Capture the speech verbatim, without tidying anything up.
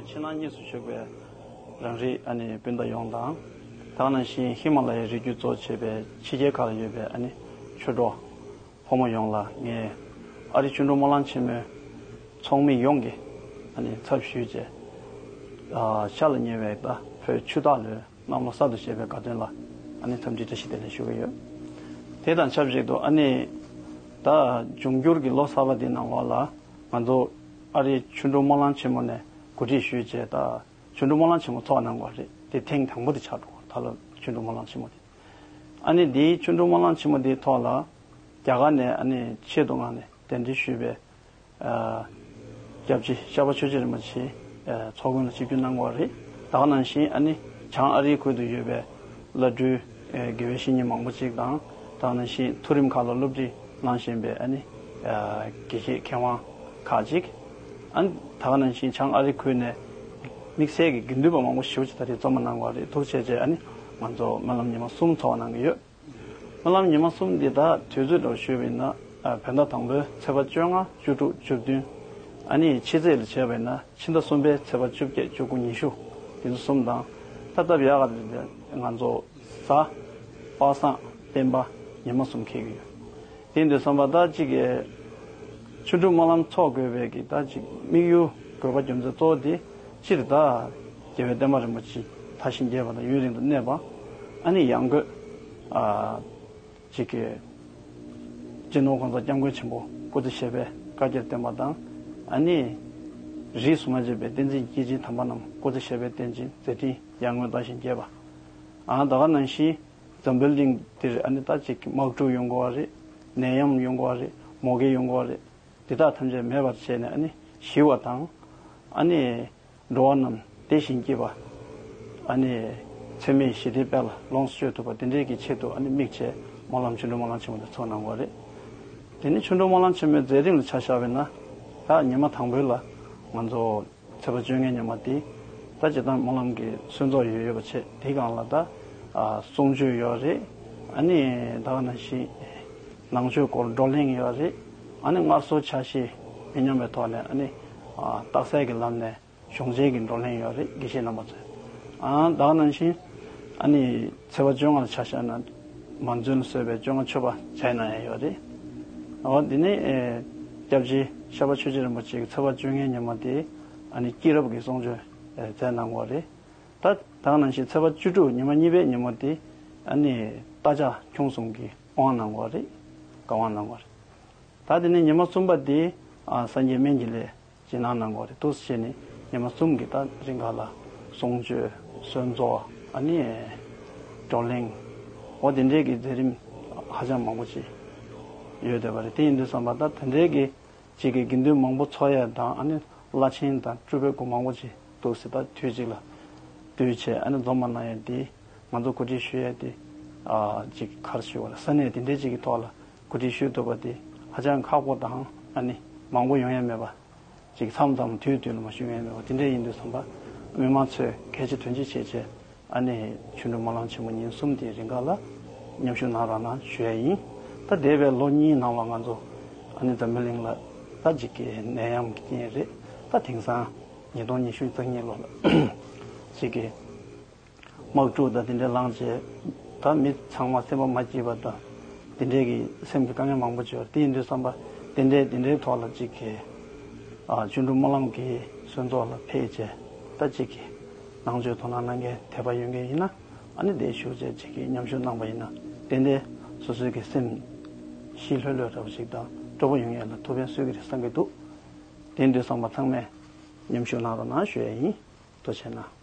ཕྱི་ནང་གཉིས་སུ་བཞུགས་པའི་རང་རིགས་ཨ་ནི་སྤུན་ཟླ་ཡོངས་དང་། ད་ག་ནང་བཞིན་ཧི་མ་ལ་ཡའི་རི་རྒྱུད་གཙོ་བྱས་པའི་ཕྱི་རྒྱལ་ཁག་ལ་ཡོད་པའི་ཨ་ནི་ཆོས་གྲོགས་ཕོ་མོ་ཡོངས་ལ་ངས་ཨ་རི་ཆོ་འཕྲུལ་སྨོན་ལམ་ཆེན་མོའི་ཚོགས་མི་ཡོངས་ཀྱི་ཨ་ནི་ཚབ་ཞུས་བྱས། ཨ་ཤར་ལ་ཉེ་བའི་ད་བོད་ཆུ་སྟག་ལོའི་གནམ་ལོ་གསར་དུ་བཞད་པའི་དགའ་སྟོན་ལ་ཨ་ནི་འཚམས་འདྲི་བཀྲ་ཤིས་བདེ་ལེགས་ཞུ་གི་ཡོད། དེ་དང་ཆབས་ཅིག་ཏུ་ཨ་ནི་ད་འབྱུང་འགྱུར་གྱི་ལོ་གསར་པ་འདི་ནང་ལོགས་ལ་ང་ཚོ་ཨ་རིའི་ཆོ་འཕྲུལ་སྨོན་ལམ་ཆེན་མོ་ནས་གོ་སྒྲིག་ཞུས་བྱས། ད་ཆོ་འཕྲུལ་སྨོན་ལམ་ཆེན་མོ་ཚོགས་གནང་བ་རེད། དེ་ཐེངས་དང་པོ་དེ་ཆགས་འགྲོ་བ། ད་ལོ་ཆོ་འཕྲུལ་སྨོན་ལམ་ཆེན་མོ་དེ། ཨ་ནི་འདིའི་ཆོ་འཕྲུལ་སྨོན་ལམ་ཆེན་མོ་དེའི་ཐོག་ལ་རྒྱ་གར་ནས་ཨ་ནི་ཆེད་དུ་མངགས་ནས་གདན་འདྲེན་ཞུས་པའི་ཨ་སྐྱབས་རྗེ་ཤར་པ་ཆོས་རྗེ་རིན་པོ་ཆེ་ཨ་ཚོགས་མགོན་ལ་ཆིབས་བསྒྱུར་གནང་བ་རེད། ད་ག་ནང་བཞིན་ཨ་ནི་བྱང་ཨ་རིའི་ཁུལ་དུ་ཡོད་པའི་བླ་སྤྲུལ་ཨ་དགེ་བའི་བཤེས་གཉེན་མང་པོ་ཅིག་དང་། ད་ག་ནང་བཞིན་མཐོ་རིམ་ཁག་ལ་སློབ་ཁྲིད་གནང་བཞིན་པའི་ཨ་ནི་ཨ་དགེ་བཤེས་མཁས་དབང་ཁག་ཅིག་ཨ་ནི་ད་ག་ནང་བཞིན་བྱང་ཨ་རིའི་ཁུལ་ནས་དམིགས་བསལ་གྱི་དགེ་འདུན་པ་མང་པོ་ཞེ་པོ་ཅིག་ད་རེས་འཛོམས་གནང་བ་རེད། ཐུགས་རྗེ་ཆེ། ཨ་ནི་ང་ཚོ་སྨོན་ལམ་ཉི་མ་གསུམ་ཚོགས་གནང་གི་ཡོད། སྨོན་ལམ་ཉི་མ་གསུམ་འདི་ད་དུས་ཚོད་འདྲ་བོ་ཞུས་པ་ཡིན་ན། ཨ་བོད་ཟླ་དང་པོའི་ཚེས་པ་བཅོ་ལྔ། བཅུ་དྲུག། བཅུ་བདུན། ཨ་ནི་ཕྱི་ཚེས་ལ་བྱས་པ་ཡིན་ན་ཕྱི་ཟླ་གསུམ་པའི་ཚེས་པ་བཅོ་བརྒྱད། བཅུ་དགུ། ཉི་ཤུ། འདི་ཚོ་གསུམ་དང་། ད་སྟབས་ཡག་ག་ང་ཚོ་གཟའ་པ་སངས་སྤེན་པ་ཉི་མ་གསུམ་འཁེལ་གྱི་ཡོད། དེ་ཡིན་དུས་ཙམ་པ་ད་ཅིག་གི་ཆོ་འཕྲུལ་སྨོན་ལམ་ཚོགས་དགོས་པའི་གི་ད་ཅིག་དམིགས་ཡུལ་དགོས་པ་རྒྱུ་མཚན་གཙོ་བོ་དེ་སྤྱིར་ད་རྒྱལ་བའི་བསྟན་པ་རིན་པོ་ཆེ་དར་ཞིང་རྒྱས་པ་དང་ཡུན་རིང་དུ་གནས་པ། ཨ་ནི་ཡང་སྒོས་ཨ་ཅིག་གི་སྤྱི་ནོར་༸གོང་ས་༸སྐྱབས་མགོན་ཆེན་པོ་སྐུ་ཚེ་ཞབས་པད་བསྐལ་བརྒྱར་བརྟན་པ་དང་། ཨ་ནི་རིས་སུ་མ་ཆད་པའི་བསྟན་འཛིན་སྐྱེས་ཆེན་དམ་པ་རྣམས་སྐུ་ཚེ་ཞབས་པད་བརྟན་ཅིང་མཛད་འཕྲིན་ཡར་ངོའི་ཟླ་བཞིན་རྒྱས་པ། ཨ་ད་ག་ནང་བཞིན་འཛམ་བུའི་གླིང་འདིར་ཨ་ནི་ད་ཅིག་དམག་འཁྲུག་ཡོང་གི་ཡོད་རེད། ནད་ཡམས་ཡོང་གི་ཡོད་རེད། མུ་གེ་ཡོང་གི་ཡོད་རེད། འདི་དག་ཐམས་ཅད་མེད་པར་བྱས་ནས་ཨ་ནི་ཞི་བ་དང་། ཨ་ནི་འགྲོ་བ་རྣམས་བདེ་ཞིང་སྐྱིད་པ། ཨ་ནི་འཚེ་མེད་ཞི་བདེའི་དཔལ་ལ་ལོངས་སུ་སྤྱོད་ཐུབ་པ་དེ་འདྲའི་གི་ཆེད་དུ་ཨ་ནི་དམིགས་བྱས་སྨོན་ལམ་ཆོ་འཕྲུལ་སྨོན་ལམ་ཆེན་མོ་འདི་ཚོགས་གནང་བ་རེད། དེ་ནི་ཆོ་འཕྲུལ་སྨོན་ལམ་ཆེན་མོའི་མཛད་རིམ་ལ་ཆ་བཞག་པ་ཡིན་ན། ད་ཉི་མ་དང་པོའི་ལ་ང་ཚོ་ཚེས་པ་བཅོ་ལྔའི་ཉི་མ་དེ་ད་སྤྱིར་བཏང་སྨོན་ལམ་གྱི་གསོལ་ཚོགས་ཡོད་ཡོད་པ་བྱས། དེའི་སྒང་ལ་ད་ཨ་གསུང་ཆོས་ཡོད་རེད། ཨ་ནི་ད་ག་ནང་བཞིན་ནང་ཆོས་སྐོར་བགྲོ་གླེང་ཡོད་རེད། ཨ་ནི་སྔར་སྲོལ་ཆ་ཤས་མི་ཉམས་པའི་ཐོག་ནས་ཨ་ནི་ཨ་རྟགས་གསལ་གྱི་ལམ་ནས་གཞུང་ཆེན་གྱི་བགྲོ་གླེང་ཡོད་རེད། དགེ་བཤེས་རྣམ་པ་ཚོས། ཨ་ད་ག་ནང་བཞིན་ཨ་ནི་ཚེས་པ་བཅོ་ལྔ་ལ་ཆ་བཞག་ན་མང་གཙོ་ལ་སོགས་པའི་བཅོ་ལྔ་མཆོད་པ་བྱས་གནང་ཡ་ཡོད་རེད། འོ་དེ་ནས་ཨེ་སྐྱབས་རྗེ་ཤར་པ་ཆོས་རྗེ་རིན་པོ་ཆེ་གི་ཚེས་པ་བཅོ་ལྔའི་ཉི་མ་དེ་ཨ་ནི་སྐྱེས་རབས་ཀྱི་གསུང་ཆོས་ཨེ་མཛད་གནང་བ་རེད། ད་ད་ག་ནང་བཞིན་ཚེས་པ་བཅུ་དྲུག་ཉི་མ་གཉིས་པའི་ཉིན་མོ་དེ་ཨ་ནི་རྟ་ཕྱག་ཁྱུང་གསུམ་གྱི་དབང་གནང་བ་རེད། བཀའ་དབང་གནང་བ་རེད། ད་དེ་ནས་ཉི་མ་གསུམ་པ་དེ་ཨ་སངས་རྒྱས་སྨན་གྱི་བླས་རྗེས་གནང་གནང་བ་རེད། འདུག་སེ་བྱས་ནས་ཉི་མ་གསུམ་གྱི་ད་རིང་ག་ལ་གསུང་ཆོས་གསོལ་ཚོགས་ཨ་ནི་བགྲོ་གླེང་འོ་དེ་འདྲའི་གི་མཛད་རིམ་ཧ་ཅང་མང་པོ་ཅིག་ཡོད་བསྡད་པ་རེད། དེ་ཡིན་དུས་ཙམ་པ་ད་དེ་འདྲའི་གི་ཅིག་གི་དགེ་འདུན་མང་པོ་ཚོགས་ཡས་དང་། ཨ་ནི་བླ་ཆེན་དང་སྤྲུལ་པའི་སྐུ་མང་པོ་ཅིག་འདུག་སེ་ད་དུས་གཅིག་ལ་འདུས་བྱས་ཨ་ནི་འཛོམས་པ་གནང་ཡས་དེ་ང་ཚོ་གོ་སྒྲིག་ཞུ་ཡས་དེ་ཨ་ཅིག་ག་རེ་ཞུ་བ་ལ་ས་གནས་དེ་འདྲའི་ཅིག་གི་ཐོག་ལ་གོ་སྒྲིག་ཞུ་ཐུབ་པ་དེ་ཧ་ཅང་ཁག་པོ་དང་། ཨ་ནི་མང་པོ་ཡོང་ཡས་མེད་པ། ཅིག་མཚམས་མཚམས་དུས་དུས་ལ་མ་ཞུ་ཡས་མེད་པ་དེ་འདྲའི་ཡིན་དུས་ཙམ་པ་མི་མང་ཚོས་གལ་ཆེ་དོན་ཆེ་བྱས་བྱས། ཨ་ནི་ཆོ་འཕྲུལ་སྨོན་ལམ་ཆེན་མོ་ཉིན་གསུམ་དེའི་རིང་ག་ལ་མཉམ་ཞུགས་གནང་རོགས་གནང་ཞུ་ཡ་ཡིན། ད་འདས་པའི་ལོ་གཉིས་ནང་ལ་ང་ཚོ་ཨ་ནི་འཛམ་བུ་གླིང་ལ་ད་ཅིག་གི་ནད་ཡམས་ཀྱི་རྐྱེན་རེད། ད་དེང་སང་ཉིས་སྟོང་ཉི་ཤུ་རྩ་གཉིས་ལོ་ལ་ཅིག་གི་དམག་འཁྲུག་དང་དེ་འདྲའི་ལངས་བྱས། ད་མི་ཚང་མ་སེམས་པ་མ་སྐྱིད་པ་དང་དེ་འདྲའི་གི་སེམས་ཀྱི་དཀའ་ངལ་མང་པོ་བྱུང་བ་དེ་ཡིན་དུས་ཙམ་པ་དེ་འདྲའི་དེ་འདྲའི་ཐོག་ལ་ཅིག་གི་ཨ་ཆོ་འཕྲུལ་སྨོན་ལམ་གྱི་གསོལ་ཚོགས་ལ་ཕེབས་བྱས་ད་ཅིག་གི་ནང་ཆོས་དོ་སྣང་གནང་མཁན་དད་པ་ཡོད་མཁན་ཡིན་ན་ཨ་ནི་དེ་ཞུགས་བྱས་ཅིག་གི་མཉམ་ཞུགས་གནང་པ་ཡིན་ན་ཏན་ཏན་སོ་སོའི་གི་སེམས་ཞི་ལྷོད་ལྷོད་འདྲ་པོ་ཞིག་དང་སྤྲོ་པོ་ཡོང་ཡས་ལ་ཐུགས་ཕན་གསོས་ཀྱི་རེད་བསམ་གྱི་འདུག་དེ་ཡིན་དུས་ཙམ་པ་ཚང་མས་མཉམ་ཞུགས་གནང་རོགས་གནང་ཞུ་ཡས་ཡིན། ཐུགས་རྗེ་གནང་།